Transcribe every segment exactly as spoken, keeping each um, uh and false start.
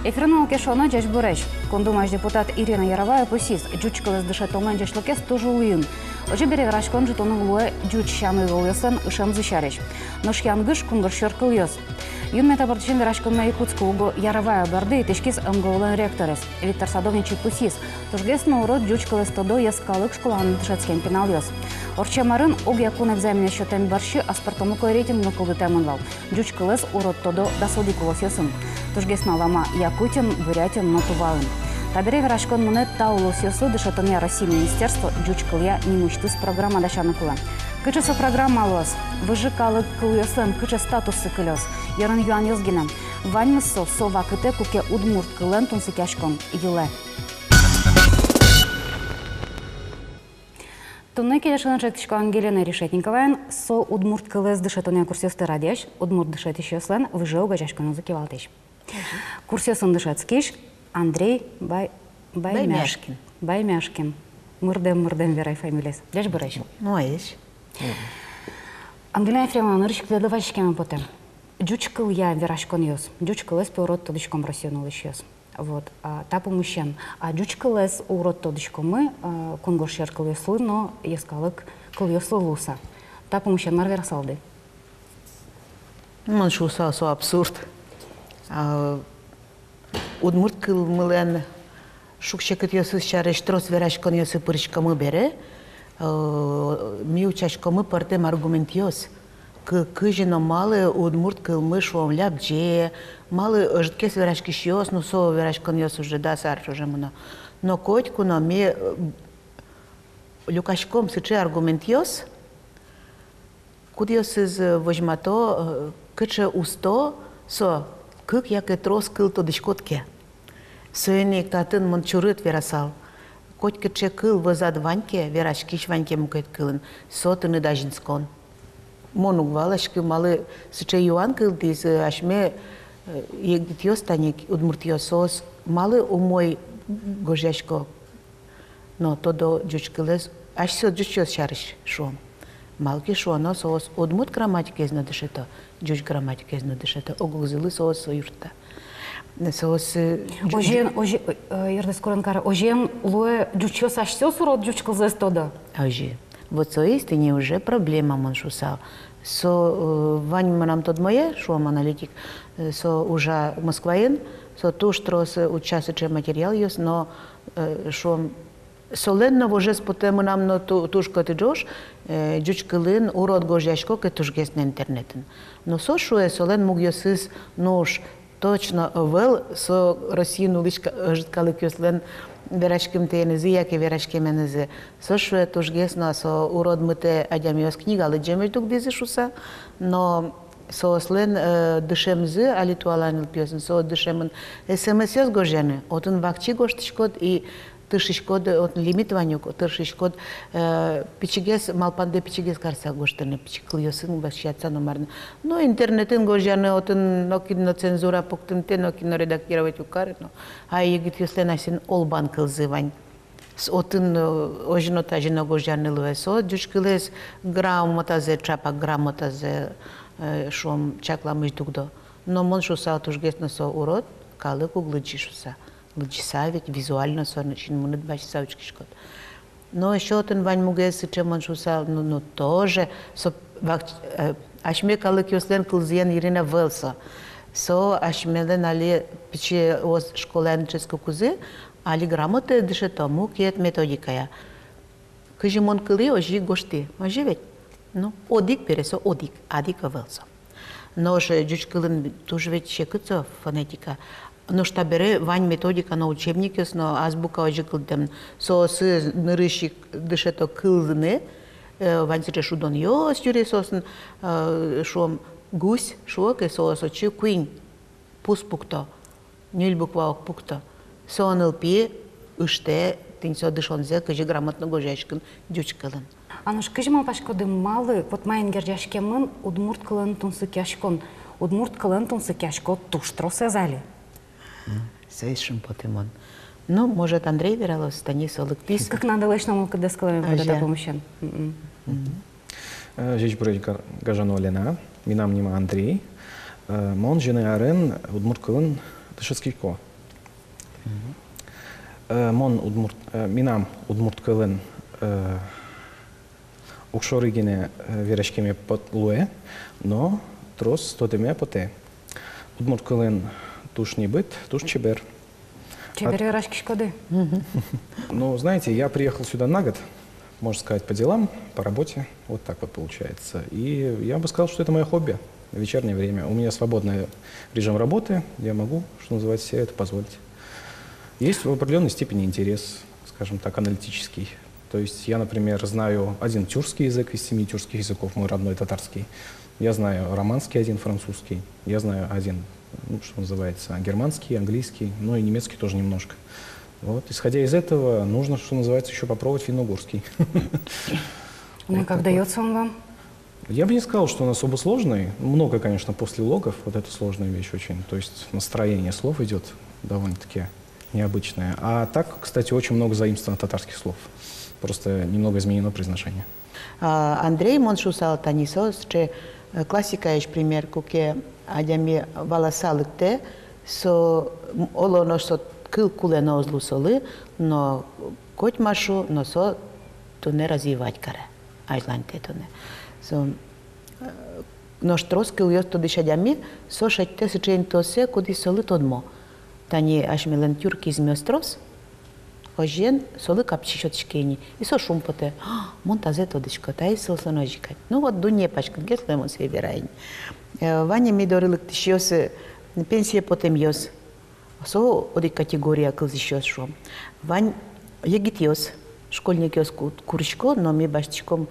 Эфирын «Малы ке шуоно». Ӟечбуресь! Кун Думаысь депутат Ирина Яровая пусйиз, ӟуч кылэз дышетонлэн ӟечлыкез туж улӥын. Озьы бере, вераськон ӝутоно луэ ӟуч сяна ӧвӧл ёслэн ышемзы сярысь. Нош янгыш — кунгож сьӧр кылъёс. Юнме та бордысен вераськонмы Якутске уго Яровая борды итӥськиз МГУ-лэн ректорез. Виктор Садовничий пусйиз, тужгес но урод ӟуч кылэз тодо йӧскалык школаын дышетскем пиналъёс. Ортчем арын огъякун экзаменъёс сётэм бӧрсьы аспӧртэмлыко рейтинг но кылдытэмын вал. Ӟуч кылэз урод тодо дас одӥг улосъёсын. Тужгес но алама Якутиын, Бурятиын но Туваын. Табере вераськон мынэ та улосъёслы дышетонъя Россиысь министерство ӟуч кылъя нимысьтыз программа дасяны кулэ. Кыӵе со программа луоз, выжы калык кылъёслэн кыӵе статуссы кылёз — йырын юанъёс гинэ. Ваньмыз со со вакытэ, куке удмурт кылэн тунсыкъяськон йылэ. Туннэ кенешонын ӵектӥсько Ангелина Решетниковаен, со удмурт кылэз дышетонъя курсъёсты радъясь, удмурт дышетӥсьёслэн выжы огазеяськонзы кивалтӥсь. Курсъёсын дышетскись Андрей Бай-, Баймяшкин. Баймяшкин. Баймяшкин. Мырдэм, мырдэм верай фамилиез. Ӟечбуресь. Ну, а ещё. Ангелина Ефремовна, нырысь ик тӥледлы вазиськеме потэ. Ӟуч кылъя вераськонъёс. Ӟуч кылэз, пе, урод тодӥськом Россиын улӥсьёс. Вот, а, та пумысен. А ӟуч кылэз урод тодӥськомы, а, кунгож сьӧр кылъёслы но йӧскалык кылъёслы луыса. Та пумысен мар верасалды? Мон шуысал, со абсурд. А, удмурт кылмылэн шуг-секытъёсыз сярысь трос вераськонъёсы пыриськомы бере, э, ми утчаськомы пӧртэм аргументъёс. Кы-, кызьы но, малы удмурт кылмы, шуом, лябӟе, малы ӧжытгес вераськисьёс, ну, со вераськонъёс уже дас ар ӵоже мыно. Но котьку но ми, э, люкаськом сыӵе аргументъёс, кудъёсыз, э, возьмато, э, кыӵе усто со кык яке трос кыл тодӥськод ке. Соин ик татын мон чурыт верасал: котькыӵе кыл вӧзад вань ке, вераськись вань ке мукет кылын, со тыныд азинскон. Мон уг валаськы, малы сыӵе юан кылдӥз, э, асьме, э, егитъёс, тани удмуртъёс, соос малы умой гожъясько но тодо ӟуч кылэз, асьсэос ӟучъёс сярысь шуом. Малы ке шуоно, соос удмурт грамматикаез но дышето, ӟуч грамматикаез но дышето, огогзылы соос со юртто. Соос, э, ӟу-, озьыен, озьы, э, юрттӥсько, куронкара, озьыен луэ, ӟучъёс асьсэос урод ӟуч кылзэс тодо. Озьы. Вот со есть, тӥни уже проблема, мон шуысал. Со, э, вань мынам тодмое, шуом, аналитик, э, со ужа Москваын, со туж трос, э, утча сыӵе материалъёс, но, э, шуом, солэн но вожез потэ, мынам но ту-, туж котырес, э, ӟуч кылын урод гожъясько ке тужгес но интернетын. Но со шуэ, солэн мугъёсыз, ну уж, точно ӧвӧл со Россиын улӥсь ка-, ӧжыт калыкъёслэн вераськымтэенызы яке вераськеменызы. Со шуэ, тужгес но со урод мытэ адямиос книга лыдӟемысь дугдӥзы шуыса, но соослэн, э, дышемзы али туала нылпиосын, соос дышемын эсэмэсъёс гожъяны, отын вакчи гожтӥськод и тыршиськод, отын лимит вань ук, тыршиськод, э, пичигес, малпандэ пичигес карыса гожтыны, пичи кылъёсын васьтыса но мар но. Но интернетын гожъяны, отын нокин но цензура пуктымтэ, нокин но редактировать уг кары но. А егитъёслэн асьсэлэн олбан кылзы вань. С-, отын, э, озьы но тазьы но гожъяны луэ. Со ӟуч кылэз грамотазэ, ӵапак грамотазэ, э, шуом, чакламысь дугдо. Но мон шуысал, тужгес но со урод, калык уг лыдӟы шуыса. Лыдӟыса ведь, визуально со синмыныд басьтыса учкиськод. Но ещё отын вань мугез сыӵе, мон шуысал, ну, ну, тоже со вак-, э, асьме калыкъёслэн кылзыен йырин ӧвӧл со. Со асьмелэн али пичиос школаын дышетскыкузы, али грамотаез дышето мукет методикая. Кызьы мон кылӥ, озьы ик гожтӥ. Озьы ведь? Ну, одӥг бере со одӥг, адӥг ӧвӧл со. Нош, э, ӟуч кылын туж ведь секыт со фонетика. Нош табере вань методика но, учебникъёс но, азбука озьы кылдэмын. Соосы нырысь ик дышето кылзыны, э, вань сыӵе шудонъёс юри соосын, э, шуом, гусь, шуо ке, соос отчы куинь пус пукто, ньыль буква ук пукто. Со нылпи ыштэ тӥни со дышонзэ, кызьы грамотно гожъяськыны ӟуч кылын. А нош кызьы малпаськоды, малы, вот маин герӟаськемын удмурт кылэн тунсыкъяськон? Удмурт кылэн тунсыкъясько туж тросэз али. М, соиз шумпотымон. Ну, может, Андрей вералоз, тани со лыктӥз. Кыкнадылэсь но мылкыддэс кылэме потэ та пумысен. Мгм. Мгм. Э, ӟечбуресь, га-, гажано Лена. Мынам нима Андрей. Э, мон ӝыны арын удмурт кылын дышетскисько. Э, мон удмурт, э, мынам удмурт кылын, э, огшоры гинэ, э, вераськеме пот-, луэ, но трос тодэме потэ. Удмурт кылын туж небыт, туж чебер. Чебер вераськиськоды. Ну, знаете, я приехал сюда на год, можно сказать, по делам, по работе. Вот так вот получается. И я бы сказал, что это моё хобби. Вечернее время. У меня свободный режим работы. Я могу, что называется, себе это позволить. Есть в определённой степени интерес, скажем так, аналитический. То есть я, например, знаю один тюркский язык из семи тюркских языков, мой родной татарский. Я знаю романский один, французский. Я знаю один, ну, что называется, германский, английский, ну и немецкий тоже немножко. Вот. Исходя из этого, нужно, что называется, ещё попробовать финно-угорский. Ну и как даётся он вам? Я бы не сказал, что он особо сложный. Много, конечно, послелогов. Вот это сложная вещь очень. То есть настроение слов идёт довольно-таки необычное. А так, кстати, очень много заимствовано татарских слов. Просто немного изменено произношение. А, Андрей, мон шуысал, тани со сыӵе, э, классикаысь пример, куке адями валаса лыктэ, со, м, оло нош со кыл кулэ но уз лу солы, но котьма шу, но со туннэ развивать каре, азьланьтэ туннэ. Со, э, нош трос кылъёс тодӥсь адями, со шедьтэ сыӵе интыоссэ, кудӥз солы тодмо. Тани асьмелэн тюркизмъёс трос, озьыен, солы капчи сётӥське ини. И со шумпотэ: «А, мон тазэ тодӥсько, таиз соослэн озьы кадь». Ну вот, дунне паськытгес луэ, мон сое верай ини. Э, вань ми доры лыктӥсьёс, э, пенсие потэмъёс. Со одӥг категория кылзӥсьёс, шуом. Вань егитъёс, школьникъёс ку-, курисько, но ми басьтӥськом,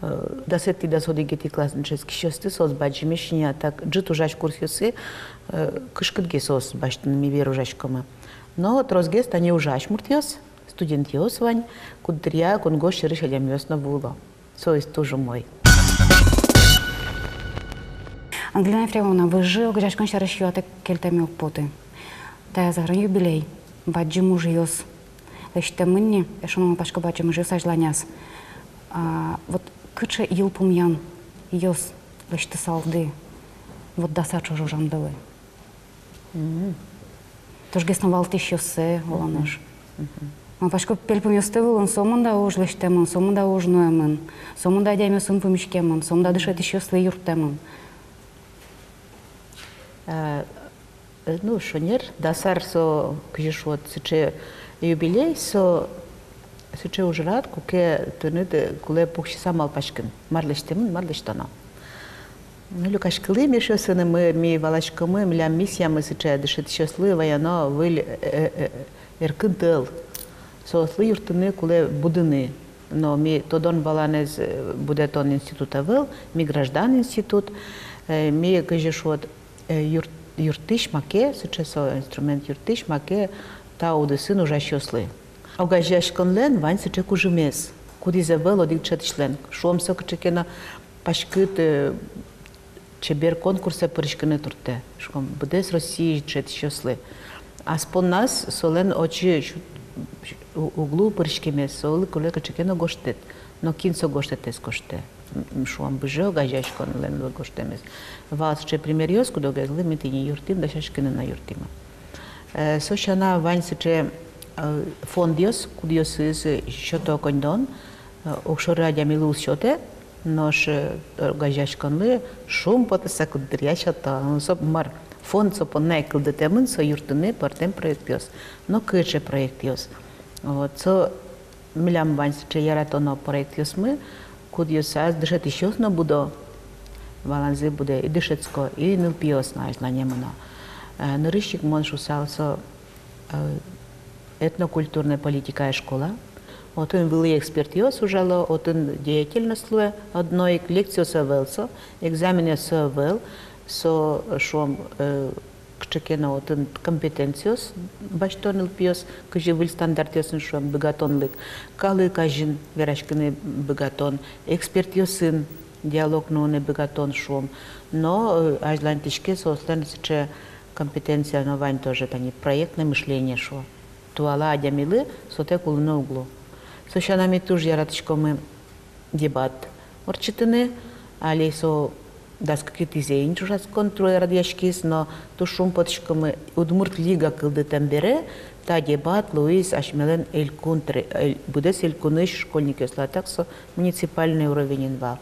э, дасэтӥ, дас одӥгетӥ классын дышетскисьёсты, соос бадӟымесь ини, а так ӝыт ужась курсъёсы, э, кышкытгес соосты басьтыны, ми вер ужаськомы. Но тросгес тани ужась муртъёс, студентъёс вань, куддыръя кунгож сьӧрысь адямиос но вуыло. Соиз туж умой. Ангелина Ефремовна, выжы огазеяськон сярысь юатэк кельтэме уг поты. Таяз арын юбилей, бадӟым ужъёс лэсьтэмын ни, эшшо но, малпасько, бадӟым ужъёс азьланяз. А, вот кыӵе йылпумъянъёс лэсьтысалды вот дас ар ӵоже ужамдылы? Мгм. Тужгес но валтӥсьёссэ, оло нош. Мгм. Малпасько, пельпумъёсты вылын сомында уж лэсьтэмын, сомында уж нуэмын, сомында адямиосын пумиськемын, сомында дышетӥсьёслы юрттэмын. А, э, ну, шонер, дас ар со, кызьы шуод, сыӵе юбилей, со сыӵе ужрад, куке тыныд, э, кулэ пуксьыса малпаськыны, мар лэсьтэмын, мар лэсьтоно. Ну, люкаськылӥм эшъёсынымы, ми валаськомы, милям миссиямы сыӵе: дышетӥсьёслы ваёно выль, э, э, эркын тӧл. Соослы юрттыны кулэ будыны. Но ми тодон-валанэз, э, будэтон институт ӧвӧл, ми граждан институт. Э, ми, кызьы шуод, э, юрт-, юрттӥсь маке, сыӵе со инструмент, юрттӥсь маке та удысын ужасьёслы. Огазеяськонлэн вань сыӵе кужымез, кудӥз ӧвӧл одӥг дышетӥсьлэн. Шуом, со кыӵе ке но паськыт, э, чебер конкурсэ пыриськыны турттэ, шуом, быдэс Россиысь дышетӥсьёслы. Ас понназ солэн отчы сю-, сю-, у-, уг лу пыриськемез, солы кулэ кыӵе ке но гожтэт. Но кин со гожтэтэз гожтэ? М, шуом, быжы огазеяськонлэн луэ гожтэмез. Вал сыӵе примеръёс, кудогезлы ми тӥни юрттӥм, дасяськыны но юрттӥмы. Э, со сяна вань сыӵе, э, фондъёс, кудъёсыз сёто коньдон, э, огшоры адямилы уз сётэ, нош, э, огазеяськонлы шумпотыса куддыръя сёто. Ну, со мар, фонд со понна ик кылдытэмын, со юрттыны пӧртэм проектъёс. Но кыӵе проектъёс? Вот, со милям вань сыӵе яратоно проектъёсмы, кудъёсаз дышетӥсьёс но будо, валанзы будэ, и дышетско, и нылпиос но азьлане мыно. Э, нырысь ик мон шуысал, со, э, этнокультурной политикая школа. Отын вылӥ экспертъёс ужало, отын деятельность луэ, одно ик лекциос ӧвӧл со, экзаменъёс ӧвӧл со, шуом, э, кыӵе ке но отын компетенциос басьто нылпиос, кызьы выль стандартъёсын, шуом, быгатонлык, калык азьын вераськыны быгатон, экспертъёсын диалог нуыны быгатон, шуом. Но, э, азьланьтӥське соослэн сыӵе компетенция но вань тоже, тани проектное мышление шуо. Туала адямилы сотэк улыны уг лу. Со сяна ми туж яратӥськомы дебат ортчытыны, али со Дас кыкетӥзэ ини ӵошатскон туэ радъяськиз, но туж шумпотӥськомы, Удмурт лига кылдытэм бере та дебат луиз асьмелэн элькун тре-, эль-, быдэс элькунысь школьникъёслы, а так со муниципальный уровеньын вал.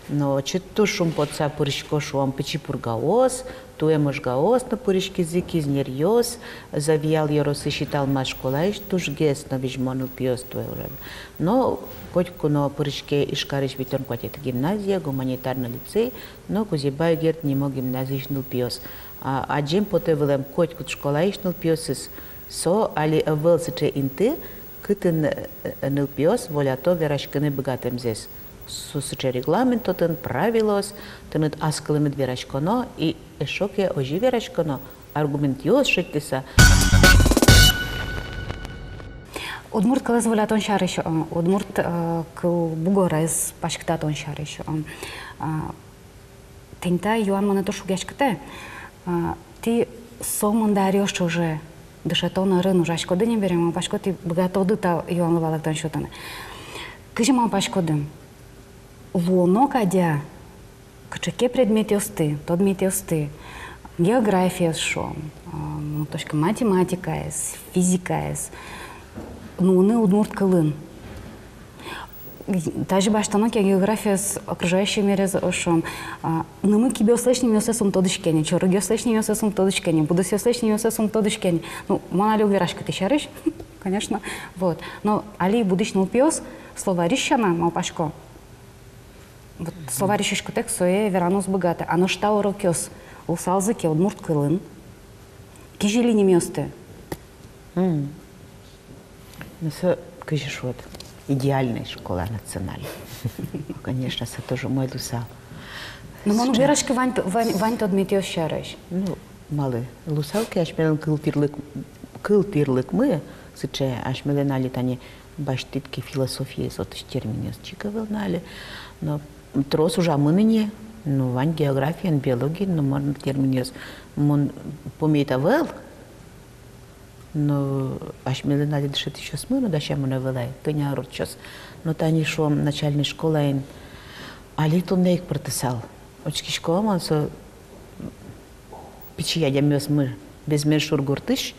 Но отчы туж шумпотыса пырисько, шуом, Пичи Пургаос, туэ Можгаос но пыриськизы, Кизнеръёс, Завьял ёросысь Италмас школаысь тужгес но визьмо нылпиос туэ ужало. Но котьку но пыриське Ижкарысь витьтон куатетӥ гимназия, гуманитарный лицей, но Кузебай Герд нимо гимназиысь нылпиос. А, адӟем потэ вылэм котькуд школаысь нылпиосыз. Со али ӧвӧл сыӵе инты, кытын, э, нылпиос волято вераськыны быгатэмзэс. Со сыӵе регламент отын, правилоос, тыныд ас кылыныд вераськоно, и эшшо ке озьы вераськоно, аргументъёс шедьтыса. Удмурт кылэз волятон сярысь, э, удмурт, э, кыл бугорез паськытатон сярысь, э, а, тӥни та юан монэ туж шугъяськытэ. А, тӥ сомында аръёс ӵоже дышетон ӧрын ужаськоды ни бере, малпасько, тӥ быгатоды та юанлы валэктон сётыны. Кызьы малпаськоды, луоно кадь-а кыӵе ке предметъёсты, тодметъёсты, географиез шуом, а, ну, то есть математикаез, физикаез нуыны удмурт кылын? Тазьы басьтоно ке географиез, окружающий мирез, шуом, а, нымы-кибыослэсь нимъёссэс ум тодӥське ни, чорыгъёслэсь нимъёссэс ум тодӥське ни, будосъёслэсь нимъёссэс ум тодӥське ни. Ну, мон али уг вераськы тӥ сярысь, конечно. Вот. Но али будӥсь нылпиос словарьысь сяна, малпасько, вот, словарьысь учкытэк сое вераны уз быгаты. А нош та урокъёс луысалзы ке удмурт кылын, кизили нимъёсты. М. Ну, со, кызьы шуод, идеальная школа национальная. Конечно, со тоже умой луысал. Ну, мон уг вераськы вань т-, вань, вань тодметъёс сярысь. Ну, малы? Луысал ке асьмелэн кылтӥрлык-, кылтӥрлыкмы сыӵе, асьмелэн али тани басьтӥд ке философиез, отысь терминъёс чик ӧвӧл на али. Но трос ужамын ини, ну, вань географиен, биологиен, ну, мар но терминъёс. Мон пумит ӧвӧл, но асьмелэн али дышетӥсьёсмы но дасямын ӧвӧл ай, кӧня ар ортчоз. Но тани, шуом, начальной школаын али туннэ ик пыртысал. Учкисько, мон со пичи адямиосмы, Безмен шур гуртысь,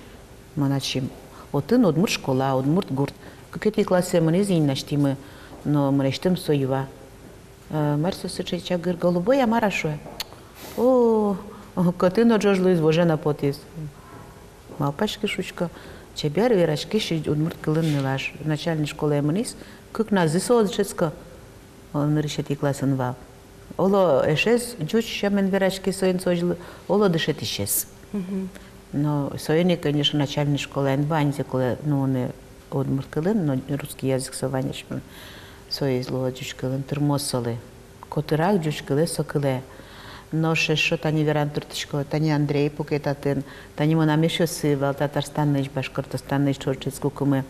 мон ачим. Отын удмурт школа, удмурт гурт. Кыкетӥ классэ мынӥз ини, насьтӥмы, но мынэсьтым со юа: «Э, мар со сыӵе чагыр, голубой-а, мар-а?» — шуэ. О, о, кӧты но ӝож луиз, воже но потӥз. Малпаськы, шуисько, чебер вераськись удмурт кылын нылаш. Начальной школае мынӥз, кыкназы со ӧз дышетско. О, нырысетӥ классын вал. Оло эшез ӟуч сямен вераське, соин со озьы лу-, оло дышетӥсез. Мгм. Но соин ик, конечно, начальной школаын ваньзэ кулэ нуыны удмурт кылын, но русский язык со ваньзэ, соиз луоз ӟуч кылын, тырмоз солы. Котырак ӟуч кылэз со кылэ. Нош эшшо тани вераны туртӥсько, тани Андрей пуке татын, тани мынам эшъёсы вал Татарстанысь, Башкортостанысь, ӵош ӵыжкыкумы.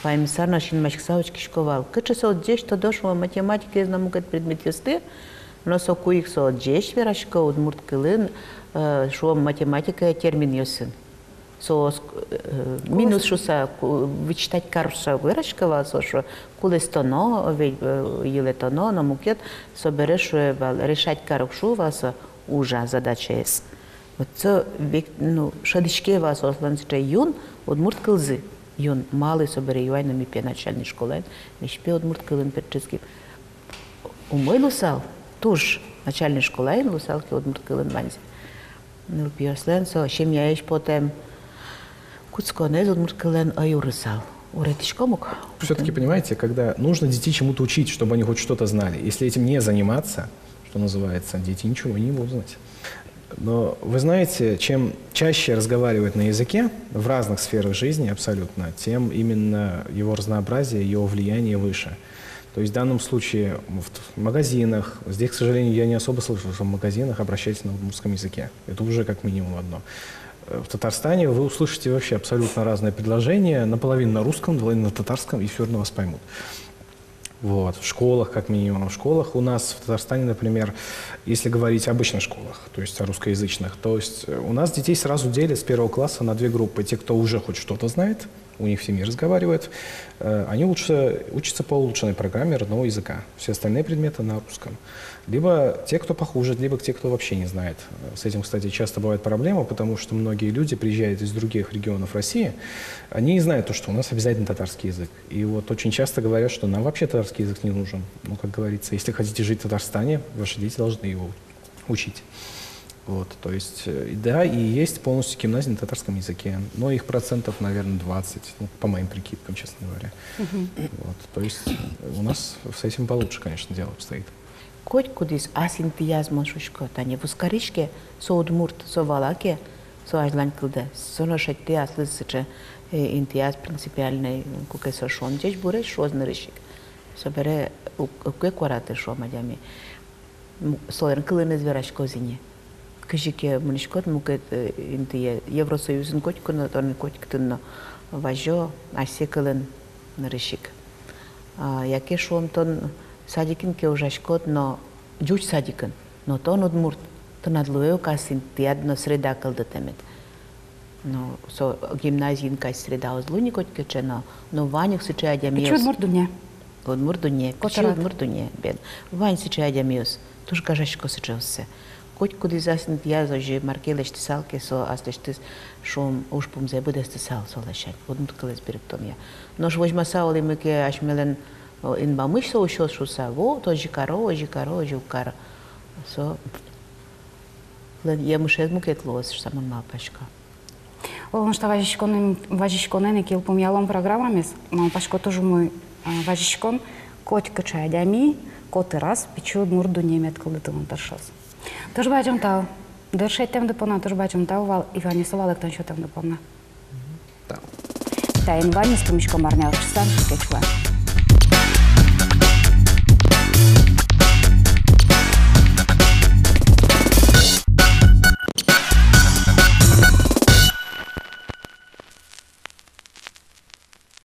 Паймыса но синмаськыса учкисько вал, кыӵе со ӟеч тодо, шуом, математикаез но мукет предметъёсты, но соку ик со ӟеч верасько удмурт кылын, э, шуом, математикая терминъёсын. Со, э, минус шуса, ку-, вычитать карыса верасько вал со, шуо, кулэстоно, ве-, э, йылэтоно, но мукет, собере, шуэ вал, решать карыса, шуо вал со, ужа задачаез. Вот со век, ну, шӧдӥське вал соослэн сыӵе юн, удмурт кылзы юн. Малы, собере юай но ми, пе, начальной школаын, мись, пе, удмурт кылын пертчиським. Умой луысал, туж, начальной школаын луысал ке удмурт кылын ваньзэ. Нылпиослэн со семьяысь потэм кутсконэз удмурт кылын ӧй урысал. Уретӥськом ук. Всё-таки, понимаете, когда нужно детей чему-то учить, чтобы они хоть что-то знали, если этим не заниматься, что называется, дети ничего не будут знать. Но вы знаете, чем чаще разговаривать на языке в разных сферах жизни абсолютно, тем именно его разнообразие, его влияние выше. То есть в данном случае в магазинах, здесь, к сожалению, я не особо слышал, что в магазинах обращаются на удмуртском языке. Это уже как минимум одно. Э, в Татарстане вы услышите вообще абсолютно разные предложения, наполовину на русском, наполовину на татарском, и всё равно вас поймут. Вот, в школах, как минимум, в школах у нас в Татарстане, например, если говорить об обычных школах, то есть о русскоязычных, то есть, э, у нас детей сразу делят с первого класса на две группы. Те, кто уже хоть что-то знает, у них в семье разговаривают, э, они лучше учатся по улучшенной программе родного языка. Все остальные предметы на русском. Либо те, кто похуже, либо те, кто вообще не знает. С этим, кстати, часто бывает проблема, потому что многие люди приезжают из других регионов России, они не знают то, что у нас обязательно татарский язык. И вот очень часто говорят, что нам вообще татарский язык не нужен. Ну, как говорится, если хотите жить в Татарстане, ваши дети должны его учить. Вот, то есть, э, да, и есть полностью гимназии на татарском языке, но их процентов, наверное, двадцать, ну, по моим прикидкам, честно говоря. Вот, то есть, э, у нас с этим получше, конечно, дело обстоит. Котькудӥз ас интыяз, мон шуисько, тани вузкариське, со удмурт, со вала ке, со азьлань кылдэ, со но шедьтэ аслыз сыӵе, э, интыяз принципиальной, куке со шуом, ӟечбуресь шуоз нырысь ик. Собере уг-, уг ке куараты, шуом, адями. М, солэн кылыныз вераськоз ини. Кызьы ке мынӥськод мукет, э, интые, Евросоюзын котьку но, тон котькытын но вазё асьсэ кылын нырысь ик. А, яке, шуом, тон садикын ке ужаськод но, ӟуч садикын, но тон удмурт, тынад луэ ук ас интыяд но среда кылдытэмед. Ну, со гимназиын кадь среда уз луы ни котькыӵе но, но вань ук сыӵе адямиос. Пичи удмурт дунне. Удмурт дунне, пичи удмурт дунне, бен. Вань сыӵе адямиос, туж гажасько сыӵеоссэ. Котькудӥз ас интыяз озьы мар ке лэсьтысал ке, со аслэсьтыз, шуом, ужпумзэ быдэстысал со ласянь, удмурт кылэз берыктонъя. Нош возьмаса улӥмы ке асьмелэн, о, инбамысь со усёз шуыса, вот, озьы каро, озьы каро, озьы уг каро. Солэн емышез мукет луоз шуыса мон малпасько. Оло, нош та вазиськонэн, вазиськонэн ик йылпумъялом программамес, малпасько, туж умой, а, вазиськон, котькыӵе адями котыраз пичи удмурт дунне мед кылдытыны тыршоз. Туж бадӟым тау дыр шедьтэмды понна, туж бадӟым тау вал Иванесо валэктон сётэмды понна. Тау. Таин ваньмыз, пумиськом арня ортчыса, ӟеч луэ.